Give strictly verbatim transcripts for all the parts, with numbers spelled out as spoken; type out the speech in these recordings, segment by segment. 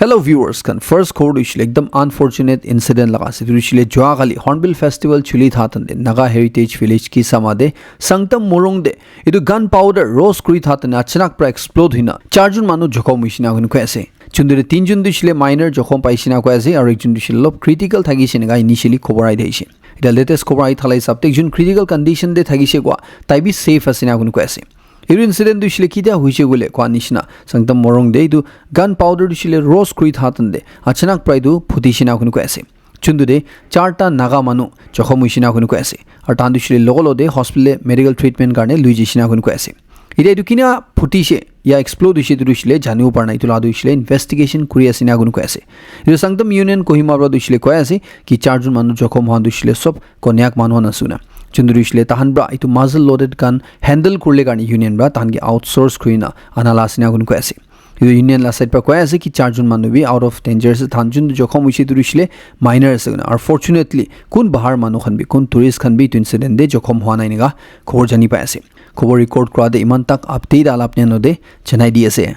Hello viewers khan, first khobor tu hoishe le ekdam unfortunate incident laga ase. Tu hoishe le jua kali Hornbill Festival chuli thatan de Naga Heritage Village Kisama de Sangtam Morung de etu gun powder roast kuri thatan achanak pra explode huina charjun manu jokhom hoishe na koi ase. Chundure tinjun tu hoishe le minor jokhom paishe na koi ase, aru ekjun tu hoishe le olop critical thakishe neka initially khobor ahi thakishe. Eta latest khobor ahi thala hisab te ekjun critical condition te thakishe koa, tai bi safe ase na koi ase. Etu incident tu hoishe le kitia hoishe koile koa nishina Sangtam Morung de etu gun powder tu hoishe le roast kuri thatan de achanak pra etu phutishe na koi ase. Chuntu de charta Naga manu jokhom hoishe na koi ase. Aru tahan tu hoishe le logo lo de hospital de medical treatment karne lui jaishe na koi ase. Eta etu kina phutishe ya explode hoishe tu hoishe le janibo para nai, etu la tu hoishe le investigation kuri ase na koi ase. Etu Sangtam Union Kohima pra tu hoishe le koi ase ki charjun manu jokhom hoan tu hoishe le sob Konyak manu khan ase koina. Chunduri hoishe le tahan pra etu muzzle loaded gun handle kurle karne union pra tahan ke outsource kurina ana la ase na koi ase. Etu union la side pra koi ase ki charjun manu bi out of danger ase, tahan jun jokhom hoishe tu hoishe le minor ase koina. Aru fortunately kun bahar manu khan bi, kun tourist khan bi etu incident de jokhom hua nai neka khobor jani pai ase. Khobor record kura de iman tak update alap neno de janai di ase.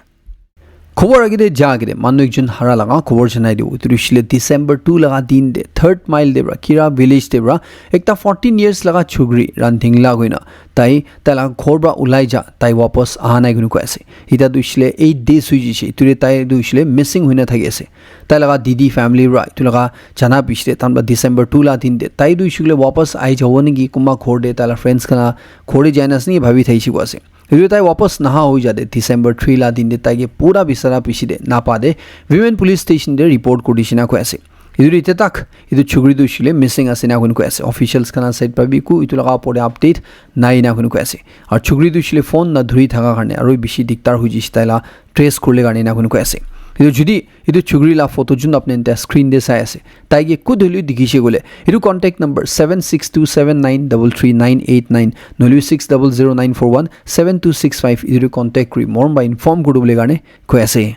Khobor age de ja age de manu ekjun hara laga khobor janai dibo. Etu tu hoishe le December two laga din de third mile de pra Kira village de pra ekta fourteen years laga chukri Ranthingla koina tai tai laga ghor pra ulai ja, tai wapas aha nai koi ase. Eta tu hoishe le eight days hoi jaishe, etu de tai tu hoishe le missing hoina thaki ase. Tai laga didi family pra etu laga jana piche de tahan pra December two la din de tai tu hoishe le wapas ahi jabo niki, kunba ghor de tai la friends khan la ghor de jai na ase niki bhabi thakishe koi ase. Etu tai wapas naha hoi ja de December three la din de tai ke pura bisara piche de napa de Women Police Station de report kuri dishe na koi ase. Etu ite tak etu chukri tu hoishe le missing ase na koi ase. Officials khan la side pra bi ku etu laga opor de update nai na koi ase. Aru chukri tu hoishe le phone na dhuri thaka karne aru bishi diktar hoi jaishe tai la trace kurle karne na koi ase. Etu judi etu chukri la photo jun apni ta screen de sai ase, tai ke kud hoile dikhishe koile, etu contact number seven six two seven nine double three nine eight nine nohole six double zero nine four one seven two six five etu contact kuri moi khan pra inform kuri bole karne koi ase.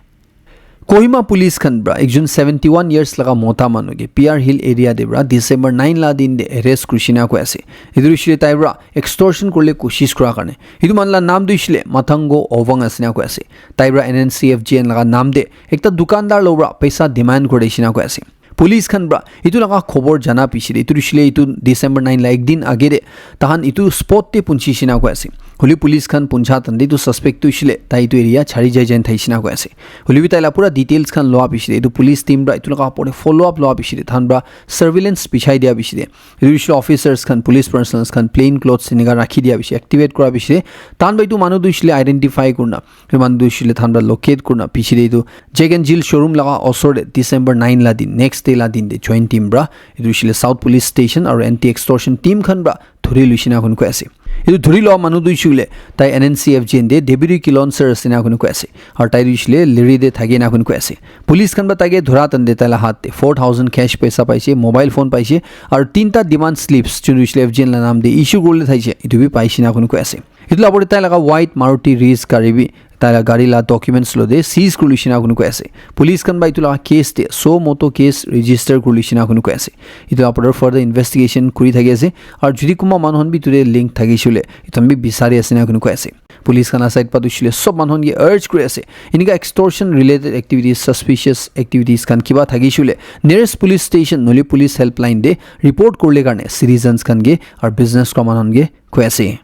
Kohima police khan pra ekjun seventy one years laga mota manu ke P R Hill area de pra December nine la din de arrest kurishe na koi ase. Etu hoishe le tai pra extortion kurle koshish kura karne. Etu manu la naam tu hoishe le Matango Ovang ase na koi ase. Tai pra N N C F G N laga naam de ekta dukandar lo pra paisa demand kuri dishe na koi ase. Police khan pra etu laga khobor jana piche de, etu hoishe le etu December nine la ek din age de tahan etu spot te punchi she na koi ase. Holi police khan puncha tande etu suspect tu hoishe le tai etu area chari jai jan thaishe na koi ase. Holi bi tai la pura details khan loa piche de, etu police team pra etu laga opor de follow up loa piche de, tahan pra surveillance bichai dia piche de, etu hoishe le officers khan, police personnel khan plain clothes enika rakhi dia piche, activate kura piche de, tahan pra etu manu tu hoishe le identify kurina, etu manu tu hoishe le tahan pra locate kurina piche de etu Jack and Jill showroom laga osor de December nine la din, next day la din de joint team pra etu hoishe le South Police Station aru anti extortion team khan pra dhuri luishe na koi ase. Etu dhuri loa manu tu hoishe le tai N N C F G N de Deputy Kilonser ase na koi ase. Aru tai tu hoishe le Liri de thake na koi ase. Police khan pra tai ke dhura tande tai la hath de four thousand cash paisa paise, mobile phone paise, aru tinta demand slips chun hoishe le F G N la naam de issue kurle thaise, etu bi paise na koi ase. Etu la opor de tai laga white Maruti Rizz gari bi tai la gari la documents lo de seize kuri luishe na koi ase. Police khan pra etu laga case de suo motu case register kuri luishe na koi ase. Etu la opor de further investigation kuri thaki ase. Aru jodi kunba manu khan bi etu de link thakishe le, etu khan bi bisari ase na koi ase. Police khan la side pra tu hoishe le sob manu khan ke urge kuri ase, enika extortion related activities, suspicious activities khan kiba thakishe le nearest police station nohole police helpline de report kurle karne citizens khan ke aru business kura manu khan ke koi ase.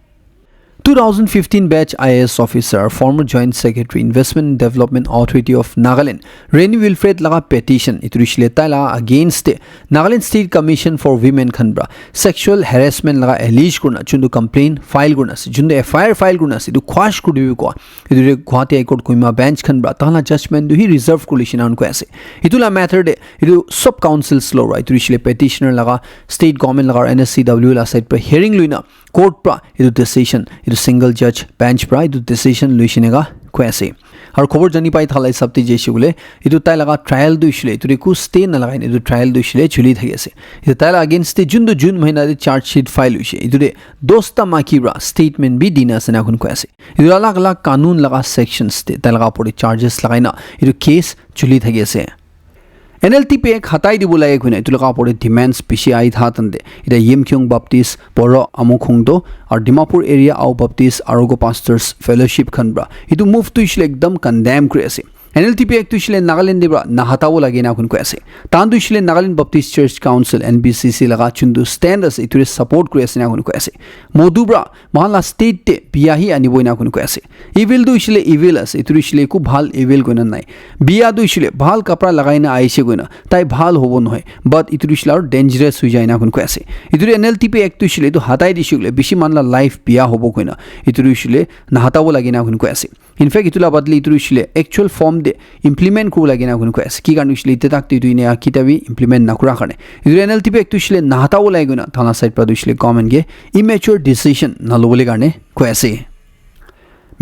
Two thousand fifteen batch I A S officer, former Joint Secretary, Investment Development Authority of Nagaland, Reni Wilfred laga petition, etu hoishe le tai laga against te Nagaland State Commission for Women khan pra sexual harassment laga allege kurina juntu complaint file kurina ase, juntu F I R file kurina ase, etu quash kuri dibi koa. Etu de Guwahati High Court Kohima bench khan pra tahan la judgment tu hi reserve kuri luishe na koi ase. Etu la matter de etu sob councils lo right, etu hoishe le petitioner laga, state government laga aru N S C W la side pra hearing luina court pra etu decision, etu single judge bench pra etu decision luishe neka koi ase. Aru khobor jani pai thala hisab te jaise koile, etu tai laga trial tu hoishe le, etu de eku stay nalagai na etu trial tu hoishe le chuli thaki ase. Etu tai la against te juntu June mahina de charge sheet file hoishe, etu de dosta maki pra statement bi dina ase na koi ase. Etu alag alag kanun laga sections te tai laga opor de charges lagai na etu case chuli thaki ase. N L T P Act hatai dibo lage koina etu laga opor de demands bishi ahi tha tande, eta Yimkhiung Baptist, Poro Amukhungdo, aru Dimapur area Ao Baptist Arogo Pastors Fellowship khan pra etu move tu hoishe le ekdam condemn kuri ase. N L T P Act tu hoishe le Nagaland te pra nahatabo lage na koi ase. Tahan tu hoishe le Nagaland Baptist Church Council, N B C C laga chuntu stand ase, itu re support kuri ase na koi ase. Modu pra mohan la state te biya hi anibo na koi ase. Evil tu hoishe le evil ase, itu hoishe le eku bhal evil koina nai. Biya tu hoishe le bhal kapra lagai na aise koina, tai bhal hobo nohoi. But itu hoishe le aru dangerous hoi jai na koi ase. Itu re N L T P Act tu hoishe le itu hatai dishe koile bishi manu la life biya hobo koina. Itu hoishe le nahatabo lage na koi ase. In fact, itu la badli itu hoishe le actual form te implement kuri lage na koi ase. Ki karne hoishe le ite tak te itu ine kita bi implement na kura karne. Itu N L T P Act tu hoishe le nahatabo lage koina thana side pra tu hoishe le government ke immature decision na lobole karne koi ase.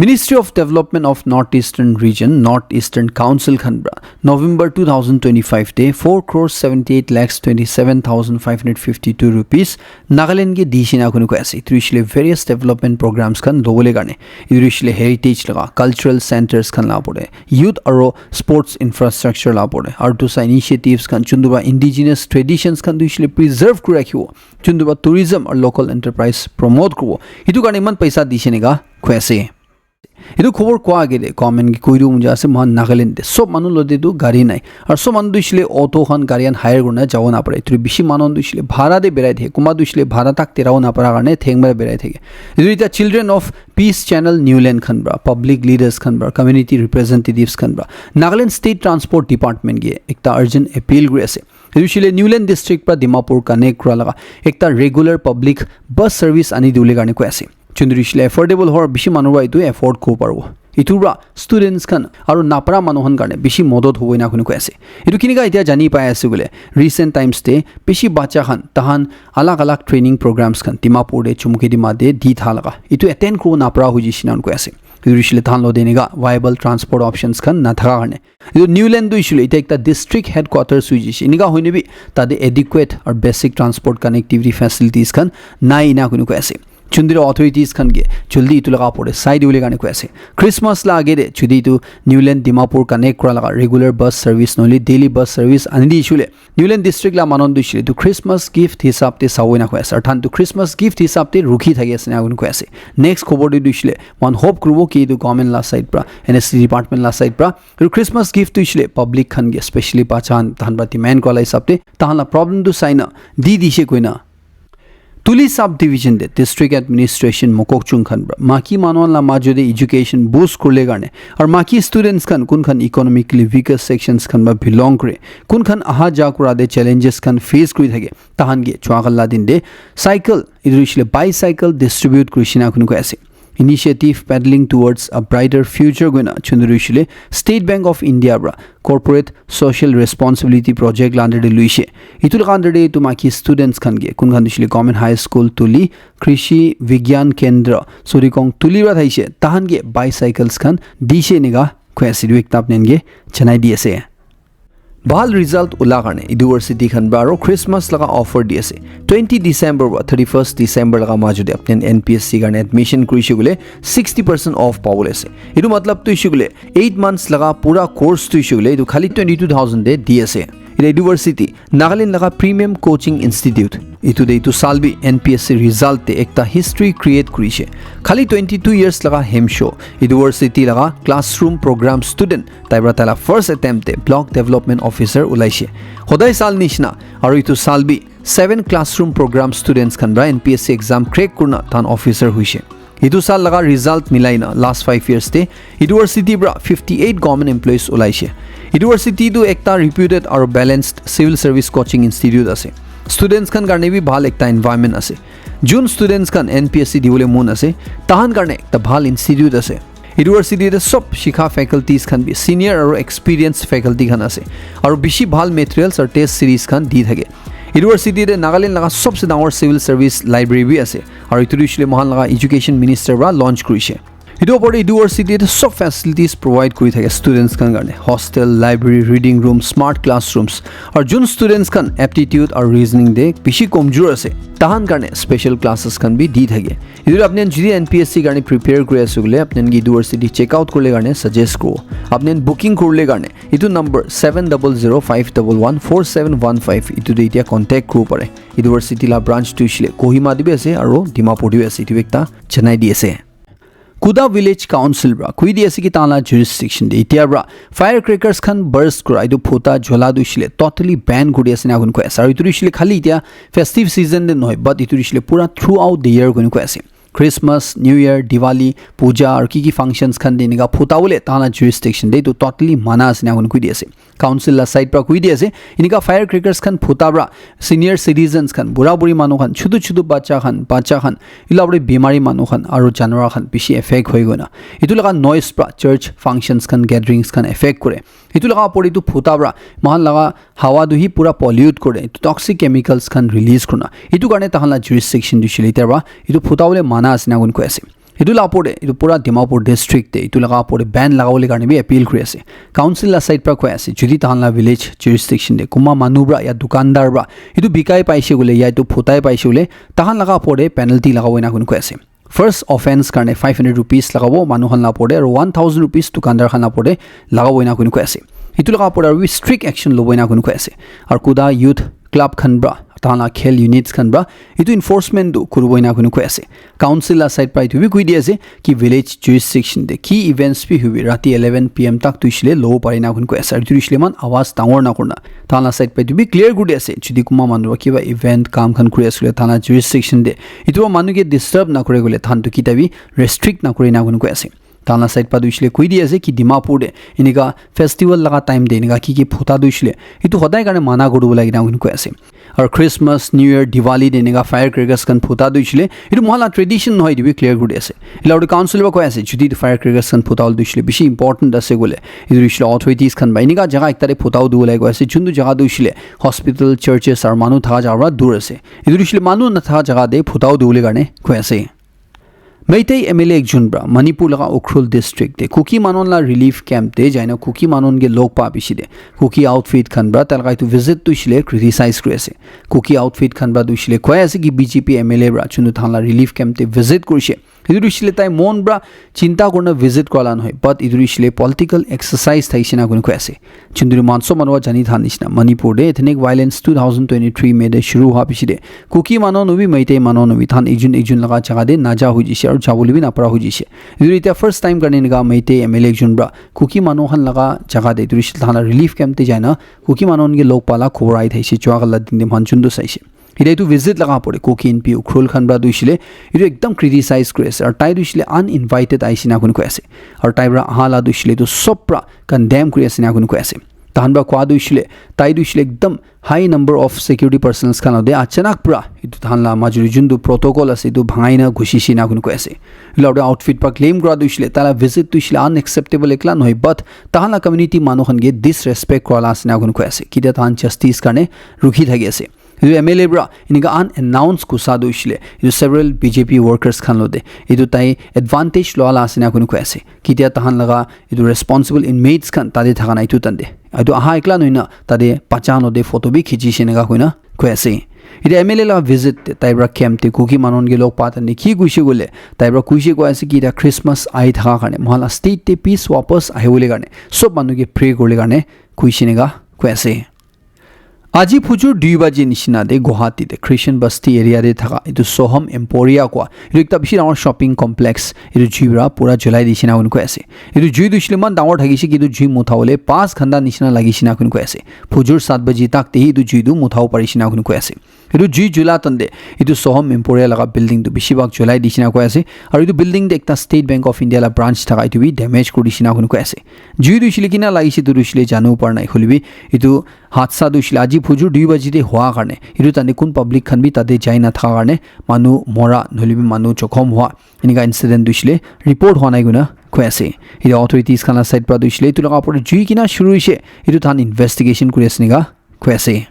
Ministry of Development of North Eastern Region, North Eastern Council khan pra November two thousand twenty-five te four crore seventy-eight lakhs twenty-seven thousand five hundred fifty-two rupees Nagaland ke dishe na koi ase. Itu hoishe le various development programs khan lobole karne. Itu hoishe le heritage laga, cultural centers khan la pore, youth aro sports infrastructure la pore, aru dusa initiatives khan chuntu ba indigenous traditions khan tu hoishe le preserve kuri rakhibo, chuntu ba tourism aru local enterprise promote kuribo. Itu karne iman paisa dishe neka koi ase. Itu khobor koa age de government ke koi dibo mon jai ase, mohan Nagaland te sob manu lote tu gari nai. Aru sob manu tu hoishe le auto khan gari khan hire kurina jabo napare. Itu bishi manu tu hoishe le bhara te berai thake. Kunba tu hoishe le bhara tak terabo napara karne theng para berai thake. Itu ita Children of Peace Channel Newland khan pra, public leaders khan pra, community representatives khan pra Nagaland State Transport Department ke ekta urgent appeal kuri ase. Itu hoishe le Newland District pra Dimapur connect kura laga ekta regular public bus service ani dibole karne koi ase. Chuntu hoishe le affordable hor bishi manu pra itu afford kuri paribo. Itu pra students khan aru napara manu khan karne bishi modot hobo ena koi ase. Itu kinika itya jani pai ase koile, recent times te bishi bacha khan tahan alag alag training programs khan Dimapur te, Chumukedima te di tha laga. Itu attend kuri napara hoi jishe na koi ase. Itu hoishe le tahan lo te eneka viable transport options khan nathaka karne. Itu Newland tu hoishe le ite ekta district headquarters hoi jishe. Eneka hoine bi tate adequate or basic transport connectivity facilities khan nai ena koi ase. Chundira authorities khan ke jaldi itu laga opor te sai dibole karne koi ase. Christmas la age te jodi itu Newland Dimapur connect kura laga regular bus service nohole daily bus service ani di shule Newland district la manu tu shile tu Christmas gift hisab te sabo ena koi ase. Aru than tu Christmas gift hisab te rukhi thaki ase na koi ase. Next khobor te tu shile mohan hope kuribo ki itu government la side pra, N S D department la side pra, itu Christmas gift tu shile public khan ke specially pachan tahan pra demand kura la hisab te tahan la problem tu sai na di dishe koina Tuli Sub Division te District Administration Mokokchung khan pra maki manu khan la majo te education boost kurle karne aru maki students khan kun khan economically weaker sections khan pra belong kure, kun khan aha ja kura te challenges khan face kuri thake, tahan ke chua khan la din te cycle, itu hoishe le bicycle distribute kurishe na koi ase. Initiative Paddling Towards a Brighter Future koina chunduri shile State Bank of India pra Corporate Social Responsibility Project la under te luishe. Itu laga under te itu maki students khan ke kun khan tu shile Government High School Tuli, Krishi Vigyan Kendra, Surikong Tuli pra thaishe, tahan ke bicycles khan dishe eneka koi ase. Itu ekta apni khan ke janai di ase. Bhal result ula karne university khan pra aro Christmas laga offer di ase. Twenty December pra thirty-first December laga majo te apni N P S C karne admission kurishe koile sixty percent off pabole ase. Etu matlab tu hoishe koile eight months laga pura course tu hoishe koile etu khali twenty-two thousand te di ase. Etu university Nagaland laga premium coaching institute. Etu te etu saal bi N P S C result te ekta history create kurishe. Khali twenty-two years laga hemsho university laga classroom program student tai pra taila first attempt te block development officer ulaishe. Hodai saal nishina aro etu saal bi seven classroom program students khan pra N P S C exam crack kurna tahan officer hoishe. Etu saal laga result milai na last five years te university pra fifty-eight government employees ulaishe. University tu ekta reputed aro balanced civil service coaching institute ase. Students khan karne bi bhal ekta environment ase. Jun students khan N P S C dibole mon ase, tahan karne ekta bhal institute ase. University te sob shikha faculties khan bi senior aro experienced faculty khan ase. Aro bishi bhal materials aro test series khan di thake. University te Nagaland laga sobse dangor civil service library bi ase. Aro etu tu hoishe le moikhan laga education minister pra launch kurishe. Etu opor te university te sob facilities provide kuri thake students khan karne. Hostel, library, reading room, smart classrooms. Aro jun students khan aptitude aro reasoning te bishi komjor ase, tahan karne special classes khan bi di thake. Etu apni khan jodi N P S C karne prepare kuri ase koile apni khan ke university check out kurle karne suggest kuribo. Apni khan booking kurle karne etu number seven double zero five double one four seven one five etu te etia contact kuribo pare. University la branch tu hoishe le Kohima te bi ase aro Dimapur te bi ase, etu ekta janai di ase. Kuda Village Council pra koi di ase ki tahan la jurisdiction de itia pra firecrackers khan burst kura, etu phuta jola tu hoishe le totally ban kuri ase ena koi ase. Aru etu tu hoishe le khali itia festive season de nohoi, but etu tu hoishe le pura throughout the year koi ase. Christmas, New Year, Diwali, puja aru ki ki functions khan de enika phuta bole tahan la jurisdiction de etu totally mana ase ena koi di ase. Council la side pra koi di ase, enika firecrackers khan phuta pra senior citizens khan, bura buri manu khan, chutu chutu bacha khan, bacha khan, etu la pore bimari manu khan aru janwar khan bishi affect hoi goi na. Etu laga noise pra church functions khan, gatherings khan affect kore. Etu laga pore etu phuta pra moikhan laga hawa tu hi pura pollute kore, etu toxic chemicals khan release kurna. Etu karne tahan la jurisdiction tu hoishe le itia pra etu phuta bole mana ase ena koi ase. Etu la opor te, etu pura Dimapur district te, etu laga opor te ban lagabole karne bi appeal kuri ase. Council la side pra koi ase, jodi tahan la village jurisdiction te kunba manu pra ya dukandar pra etu bikai paise koile ya etu phutai paise koile, tahan laga opor te penalty lagabo ena koi ase. First offence karne five hundred rupees lagabo manu khan la opor te, aru one thousand rupees dukandar khan la opor te lagabo ena koi ase. Etu laga opor te aru bi strict action lobo ena koi ase. Aru Kuda Youth Club khan pra, tahan la khel units khan pra etu enforcement tu kuribo ena koi ase. Council la side pra etu bi koi di ase ki village jurisdiction te ki events bi hoibi rati eleven P M tak tu hoishe le lobo pare ena koi ase. Aru etu tu hoishe le eman awaz dangor na kurna tahan la side pra etu bi clear kuri di ase, jodi kunba manu pra kiba event kam khan kuri ase koile tahan la jurisdiction te etu pra manu ke disturb na kure koile tahan tu kita bi restrict na kure ena koi ase. Tahan la side pra tu hoishe le koi di ase ki Dimapur te enika festival laga time te enika ki ki phuta tu hoishe le etu hodai karne mana kuribo lage ena koi ase. Aru Christmas, New Year, Diwali te enika firecrackers khan phuta tu hoishe le etu moikhan la tradition nohoi, etu bi clear kuri di ase. Etu la opor te council pra koi ase, jodi etu firecrackers khan phuta bole tu hoishe le bishi important ase koile, etu tu hoishe le authorities khan pra enika jaga ekta te phuta dibo lage koi ase, juntu jaga tu hoishe le hospital, churches aru manu thaka jaga pra dur ase. Etu tu hoishe le manu nathaka jaga te phuta dibole karne koi ase. Meitei M L A ekjon pra Manipur laga Ukhrul district te Kuki manu la relief camp te jaina Kuki manu ke log pa bishi de Kuki outfit khan pra tai laga etu visit tu hoishe le criticize kuri ase. Kuki outfit khan pra tu hoishe le koi ase ki B J P M L A pra juntu tahan la relief camp te visit kurishe. Etu tu hoishe le tai mon pra chinta kurna visit kura la nohoi, but etu tu hoishe le political exercise thakishe ena koi ase. Chunduri manso manu jani than nishina Manipur te ethnic violence two thousand twenty-three May te shuru hua piche te Kuki manu nobi Meitei manu nobi than ekjun ekjun laga jaga te naja hoi jishe aru jabole bi napara hoi jishe. Etu etiya first time karne enika Meitei M L A ekjun pra Kuki manu khan laga jaga te tourist than la relief camp te jaina Kuki manu khan ke log pala khobor ahi thaishe jua kala din te moikhan chundu saishe. Etiya etu visit laga pore Kuki N P Ukhrul khan pra tu hoishe le etu ekdam criticize kuri ase aru tai tu hoishe le uninvited ahishe na koi ase aru tai pra aha la tu hoishe le etu sob pra condemn kuri ase na koi ase. Tahan pra koa tu hoishe le tai tu hoishe le ekdam high number of security personnel khan lode achanak pra etu tahan la majuri juntu protocol ase etu bhangai na ghushi shi na koi ase. Etu la outfit pra claim kura tu hoishe le tai la visit tu hoishe le unacceptable ekla nohoi, but tahan la community manu khan ke disrespect kura la ase na koi ase. Kitia tahan justice karne rukhi thaki ase. Etu M L A pra enika unannounced gusa tu hoishe le etu several B J P workers khan lode etu tai advantage loa la ase na koi ase. Kitia tahan laga etu responsible inmates khan tate thaka na etu tande etu aha ekla nohoi na tate bacha khan lode photo bi khichi she enika koi na koi ase. Etu M L A la visit te tai pra camp te Kuki manu khan ke log pa tande ki koishe koile tai pra koishe koi ase ki etia Christmas ahi thaka karne moikhan la state te peace wapas ahi bole karne sob manu ke pray kuri bole karne koishe enika koi ase. Aji phujur dui baji nishina te Guwahati te Christian Basti area te thaka etu Soham Emporia koa etu ekta bishi dangor shopping complex etu jui pra pura julai dishe na koi ase. Etu jui tu hoishe le eman dangor thakishe ki etu jui mutha bole paanch ghanta nishina lagishe na koi ase. Phujur saat baji tak te hi etu jui tu mutha bo parishe na koi ase. Etu jui jula tande etu Soham Emporia laga building tu bishi bhag julai dishe na koi ase. Aru etu building te ekta State Bank of India la branch thaka etu bi damage kuri dishe na koi ase. Jui tu hoishe le kina lagishe tu hoishe le janibo para nai hoile bi etu hadsa tu hoishe le aji phujur dui baji te hua karne etu tande kun public khan bi tate jai na thaka karne manu mora nohole bi manu jokhom hua enika incident tu hoishe le report hua nai koi na koi ase. Etu authorities khan la side pra tu hoishe le etu laga opor te jui kina shuru hoishe etu tahan investigation kuri ase enika koi ase.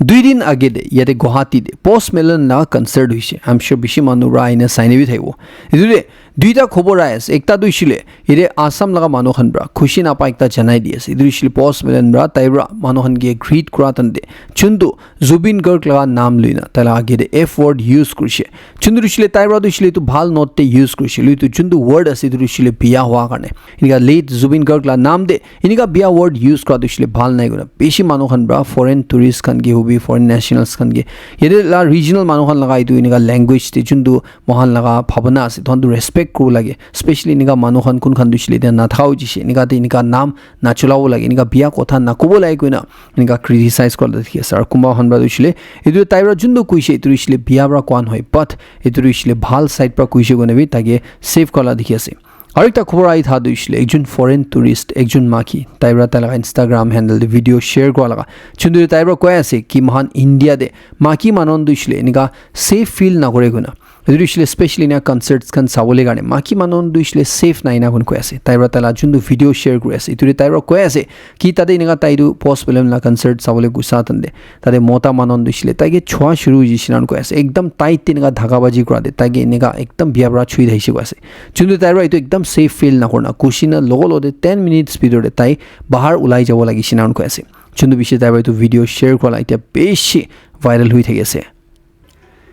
Dui din age te yate Guwahati te Post Malone la concert hoishe. I'm sure bishi manu pra aina sai na bi thakibo. Etu te duita khobor ahi ase. Ekta tu hoishe le yate Assam laga manu khan pra khushi napa ekta janai di ase. Etu hoishe le Post Malone pra tai pra manu khan ke greet kura tande chuntu Zubeen Garg laga naam lui na tai laga age te F word use kurishe. Chuntu hoishe le tai pra tu hoishe le etu bhal note te use kurishe. Lui tu chuntu word ase etu hoishe le biya hua karne. Enika late Zubeen Garg la naam te enika biya word use kura tu hoishe le bhal nai koi na bishi manu khan pra foreign tourist khan ke hobi foreign nationals khan ke yate la regional manu khan laga etu enika language te chuntu moikhan laga bhabana ase, tahan tu respect kuru lage, especially enika manu khan kun khan tu hoishe le etia nathaka hoishe, enika te enika naam nachulabo lage, enika bia kotha nakobo lage koina enika criticize kura la dikhi ase. Aru kunba khan para tu hoishe le etu tai para juntu koishe etu hoishe le bia para koa nohoi, but etu hoishe le bhal side para koishe koina bi taike save kura la dikhi ase. Aru ekta khobor ahi tha tu hoishe le ekjon foreign tourist, ekjon maiki, tai para tai laga Instagram handle te video share kura laga chuntu tai para koi ase ki moikhan India te maiki manu khan tu hoishe le enika safe feel nakore koina. Etu hoishe le specially enika concerts khan sabole karne maiki manu khan tu hoishe le safe nai na koi ase. Tai para tai la juntu video share kuri ase, etu te tai para koi ase ki tate enika tai tu Post Malone la concert sabole gusa tante tate mota manu khan tu hoishe le taike chua shuru hoishe na koi ase. Ekdam tight te enika dhaka baji kura te taike enika ekdam bia para chui thaishe koi ase. Chuntu tai para etu ekdam safe feel nakorna kushi na logo logo te ten minutes bhitor te tai bahar ulai jabo lage shina koi ase. Chuntu bishi tai para etu video share kura la etia bishi viral hui thaki ase.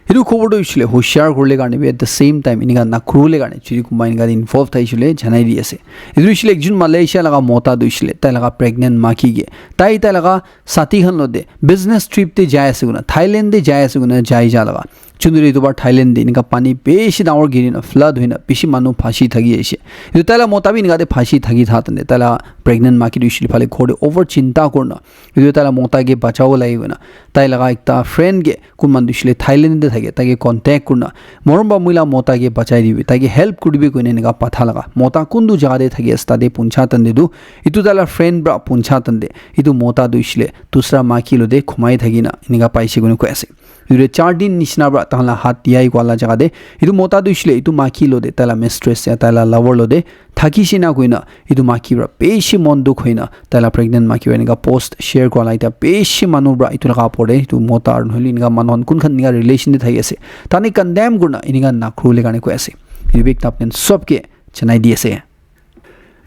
Etu khobor tu hoishe le hoshiar kurle karne bi at the same time enika nakurule karne jodi kunba enika te involve thaishe le janai di ase. Etu hoishe le ekjon Malaysia laga mota tu hoishe le tai laga pregnant maiki ke tai tai laga sati khan lote business trip te jai ase koina, Thailand te jai ase koina, jai ja laga chunduri etu bar Thailand te enika pani bishi dangor giri na flood hoina bishi manu phasi thaki ase. Etu tai la mota bi enika te phasi thaki tha tante tai la pregnant maiki tu hoishe le phale ghor te over chinta kurna etu tai la mota ke bachabo lage koina tai laga ekta friend ke kun manu tu hoishe le Thailand te thake taike contact kurna morom ba moi la mota ke bachai dibi, taike help kuribi koina enika patha laga mota kuntu jaga te thaki ase tate puncha tante tu etu tai la friend para puncha tante etu mota tu hoishe le dusra maiki lote khumai thaki na enika paishe koina koi ase. Etu te char din nishina para tahan la hat diyai koi la jaga te etu mota tu hoishe le etu maiki lote tai la mistress ya tai la lover lote thaki shina koina etu maiki para bishi mon dukh hoina tai la pregnant maiki para enika post share kura la etia bishi manu para etu laga opor te etu mota aru nohoile enika manu khan kun khan enika relation te thaki ase tani condemn kurina enika nakurule karne koi ase. Etu bi ekta apni khan sob ke janai di ase.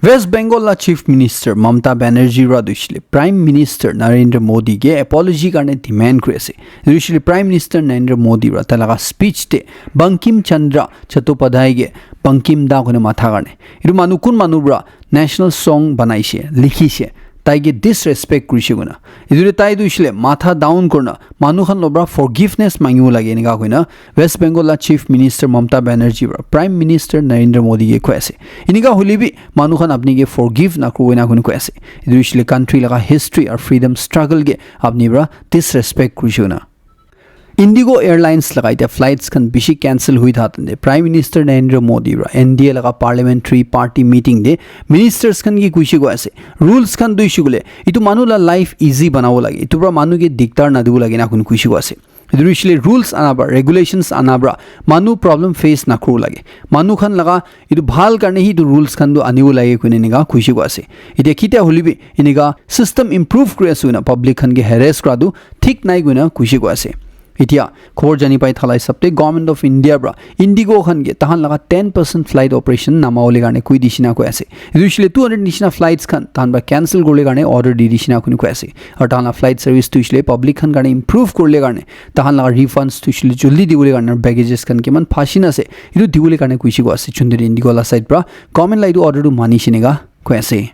West Bengal la Chief Minister Mamata Banerjee para tu hoishe le Prime Minister Narendra Modi ke apology karne demand kuri ase. Etu hoishe le Prime Minister Narendra Modi para tai laga speech te Bankim Chandra Chattopadhyay ke Bankim da koina matha karne etu manu kun manu para national song banaishe, likhishe, tai ke disrespect kurishe koina. Etu te tai tu hoishe le matha down kurina manu khan lo para forgiveness mangibo lage enika koina West Bengal la Chief Minister Mamata Banerjee para Prime Minister Narendra Modi ke koi ase. Enika hoile bi manu khan apni ke forgive nakuribo ena koi koi ase. Etu hoishe le country laga history aru freedom struggle ke apni para disrespect kurishe koina. Indigo Airlines laga etia flights khan bishi cancel hui tha tante Prime Minister Narendra Modi para N D A laga parliamentary party meeting te ministers khan ke koishe koi ase rules khan tu hoishe koile etu manu la life easy banabo lage, etu para manu ke diktar nadibo lage ena koi koishe koi ase. Etu hoishe le rules ana para, regulations ana para manu problem face nakuribo lage. Manu khan laga etu bhal karne hi etu rules khan tu anibo lage koina enika koishe koi ase. Etia ketia hoile bi enika system improve kuri ase koina public khan ke harass kura tu thik nai koina koishe koi ase. Etia khobor jani pai thala hisab te Government of India para Indigo khan ke tahan laga ten percent flight operation namawole karne koi dishina koi ase. Etu hoishe le two hundred nishina flights khan tahan para cancel kurle karne order di dishina koi koi ase. Aru tahan la flight service tu hoishe le public khan karne improve kurle karne tahan laga refunds tu hoishe le joldi dibole karne aru baggages khan kiman phasi na ase etu dibole karne koishe koi ase. Chunduri Indigo la side para government la etu order tu mani shina koi ase.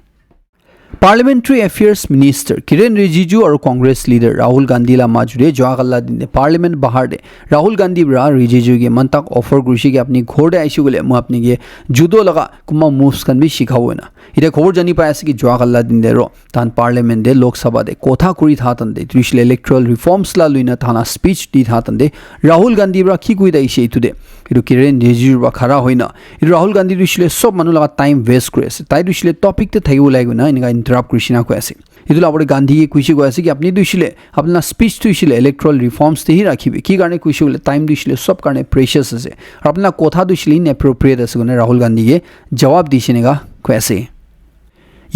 Parliamentary Affairs Minister Kiren Rijiju aru Congress leader Rahul Gandhi la majude jua kala din te Parliament bahar te Rahul Gandhi para Rijiju ke mantak offer kurishe ki apni ghor te aishe koile moi apni ke judo laga kuma moves khan bi shikhabo na. Etia khobor jani pai ase ki jua kala din te ro tahan Parliament te Lok Sabha te kotha kuri tha tante electoral reforms la luina tahan speech di tha tante Rahul Gandhi para ki koi ta ishe etu te etu Kiren Rijiju para khara hoina etu Rahul Gandhi tu hoishe le sob manu laga time waste kuri ase. Tai tu hoishe le topic te thakibo lage koina enika interrupt kuri shina koi ase. Etu la opor te Gandhi ye koishe koi ase ki apni tu hoishe le apna speech tu hoishe le electoral reforms te hi rakhibi. Ki karne koishe koile time tu hoishe le sob karne precious ase. Aru apna kotha tu hoishe le inappropriate ase koina Rahul Gandhi ye jawab dishe enika koi ase.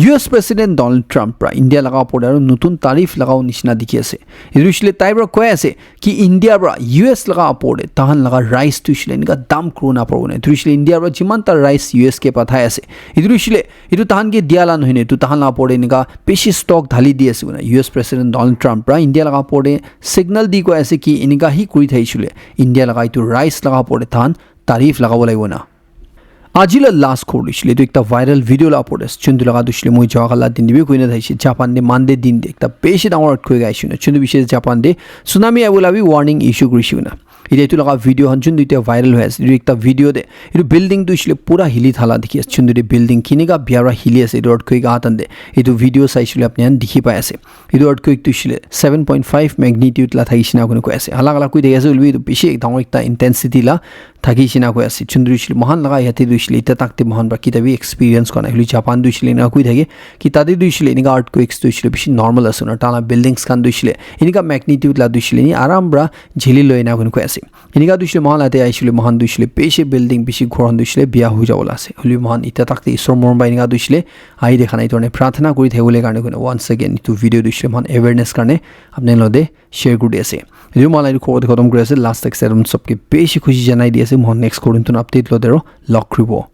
U S President Donald Trump para India laga opor te aru notun tariff lagabo nishina dikhi ase. Etu hoishe le tai para koi ase ki India para U S laga opor te tahan laga rice tu hoishe le enika dam kuro na paribo na. Etu hoishe le India para jiman ta rice U S ke pathai ase. Etu hoishe le etu tahan ke dia la nohoi na, etu tahan laga opor te enika bishi stock dhali di ase koina U S President Donald Trump para India laga opor te signal di koi ase ki enika hi kuri thai hoishe le India laga etu rice laga opor te tahan tariff lagabo lagibo na. Aji la last khobor hoishe le etu ekta viral video la opor te ase. Chuntu laga tu hoishe le moi jua kala din te bi koi na thaishe Japan te Monday din te ekta bishi dangor earthquake aishe koina. Chuntu bishi Japan te tsunami ahibo la bi warning issue kurishe koina. Etia etu laga video khan chundu etia viral hoi ase. Etu ekta video te etu building tu hoishe le pura hili thala dikhi ase. Chundu te building kinika biara hili ase etu earthquake aha time te. Etu video saishe le apni khan dikhi pai ase. Etu earthquake tu hoishe le seven point five magnitude la thakishe na koi ase. Alag alag koi thaki ase, hoilebi etu bishi dangor ekta intensity la thakishe na koi ase. Chundu hoishe le moikhan laga yate tu hoishe le etia tak te moikhan para kita bi experience kora nai. Hoilebi Japan tu hoishe le ena koi thake ki tate tu hoishe le enika earthquakes tu hoishe le bishi normal ase na. Tala buildings khan tu hoishe le enika magnitude la tu hoishe le ni aram para jheli loi na koi ase. Enika tu hoishe le moikhan la te aishe le moikhan tu hoishe le bishi building bishi ghor khan tu hoishe le biya hoi jabo la ase. Hoilebi moikhan etia tak te Isor morom ba enika tu hoishe le ahi de khan etu karne prarthana kuri thakibole karne koina once again etu video tu hoishe le moikhan awareness karne apni khan logote share kuri di ase. Etu moikhan la etu khobor tu khatam kuri ase. Last tak salam sobke bishi khushi janai di ase. Moikhan next khobor tu update logote aro log kuribo.